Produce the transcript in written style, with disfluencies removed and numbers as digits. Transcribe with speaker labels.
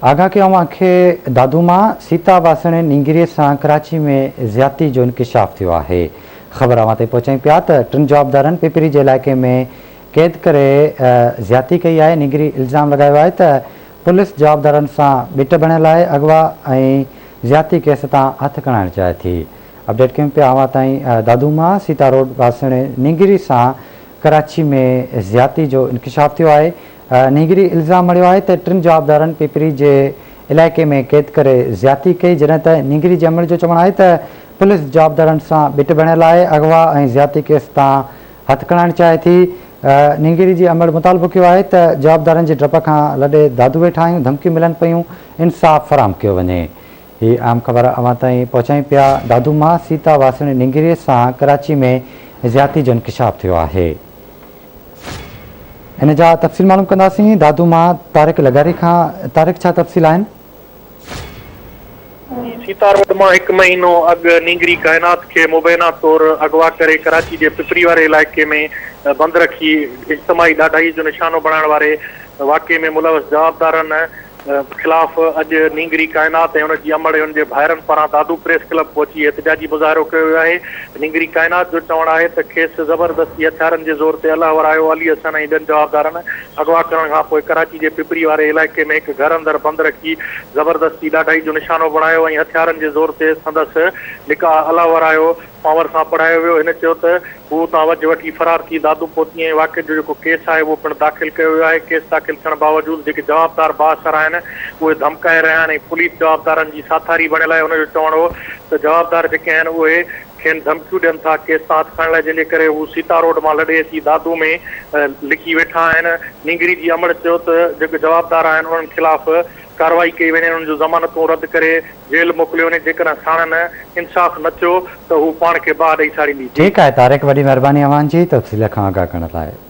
Speaker 1: آگاهه ڪيو اوهان کي دادو مان سيتا واسڻي نينگري سان ڪراچي ۾ زيادتي جو انڪشاف ٿيو آهي. خبر اوهان تائين پهچايون پيا ته ٽن جوابدارن پپري جي علائقي ۾ قيد ڪري زيادتي ڪئي آهي. نينگري الزام لڳايو آهي ته پوليس جوابدارن سان ٻٽ بڻيل آهي، اغوا ۽ زيادتي ڪيس تان هٿ کڻائڻ چاهي ٿي. اپڊيٽ ڪيون پيا اوهان تائين دادو مان سيتا روڊ واسڻي نينگري سان ڪراچي ۾ زيادتي جو انڪشاف ٿيو آهي. نينگري الزام مڙهيو آهي ته ٽن جوابدارن پپري جي علائقي ۾ قيد ڪري زيادتي ڪئي، جڏهن ته نينگري جي امڙ جو چوڻ آهي ته پوليس جوابدارن سان ٻٽ بڻيل آهي، اغوا ۽ زيادتي ڪيس تان هٿ کڻائڻ چاهي ٿي. نينگري جي امڙ مطالبو ڪيو آهي ته جوابدارن جي ڊپ کان لڏي دادو ويٺا آهيون، ڌمڪيون ملن پيون، انصاف فراهم ڪيو وڃي. هي اهم خبر اوهان تائين پهچايون پيا، دادو مان سيتا واسڻي نينگري سان ڪراچي ۾ زيادتي جو انڪشاف ٿيو آهي. ان جا تفصيل معلوم ڪنداسين دادو مان طارق لغاري کان، طارق ڇا تفصيل آهن؟
Speaker 2: سيتا روڊ مان هڪ مهينو اڳ نينگري ڪائنات کي مبينا طور اغوا ڪري ڪراچي جي پپري واري علائقي ۾ بند رکي اجتماعي ڏاڍائي جو نشانو بڻائڻ واري واقعي ۾ ملوث جوابدارن خلاف اڄ نينگري ڪائنات ۽ ان جي امڙ ۽ ان جي ڀائرن پاران دادو پريس ڪلب پهچي احتجاجي مظاهرو ڪيو ويو آهي. نينگري ڪائنات جو چوڻ آهي ته کيس زبردستي هٿيارن جي زور تي الله ورايو علي حسن ۽ ٻين جوابدارن اغوا ڪرڻ کان پوء ڪراچي جي پپري واري علائقي ۾ هڪ گهر اندر بند رکي زبردستي ڏاڍائي جو نشانو بڻايو ۽ هٿيارن جي زور تي سندس نڪاح الله ورايو پاور سان پڙهايو ويو. هن چيو ته هو اتان وجهه وٺي فرار ٿي دادو پهتي ۽ واقعي جو جيڪو ڪيس آهي اهو پڻ داخل ڪيو ويو آهي، ڪيس داخل ٿيڻ باوجود جيڪي جوابدار بااثر آهن اهي ڌمڪائي رهيا آهن ۽ پوليس جوابدارن جي ساٿاري بڻيل آهي. هن جو چوڻ هو ته جوابدار جيڪي آهن اهي کين ڌمڪيون ڏين ٿا ڪيس تان هٿ کڻڻ لاء جنهن جي ڪري هو سيتا روڊ مان لڏي اچي دادو ۾ لڪي ويٺا آهن. نينگري جي امڙ چيو ته جيڪي جوابدار آهن انهن خلاف ڪارروائي ڪئي وڃي انهن جون ضمانتون رد ڪري جيل موڪليو وڃي جيڪڏهن ساڻن انصاف نه ٿيو ته هو پاڻ کي باهه ڏئي ساڙيندي. جي.
Speaker 1: ٺيڪ آهي طارق وڏي مهرباني اوهان جي تفصيل کان آگاهه ڪرڻ لاء.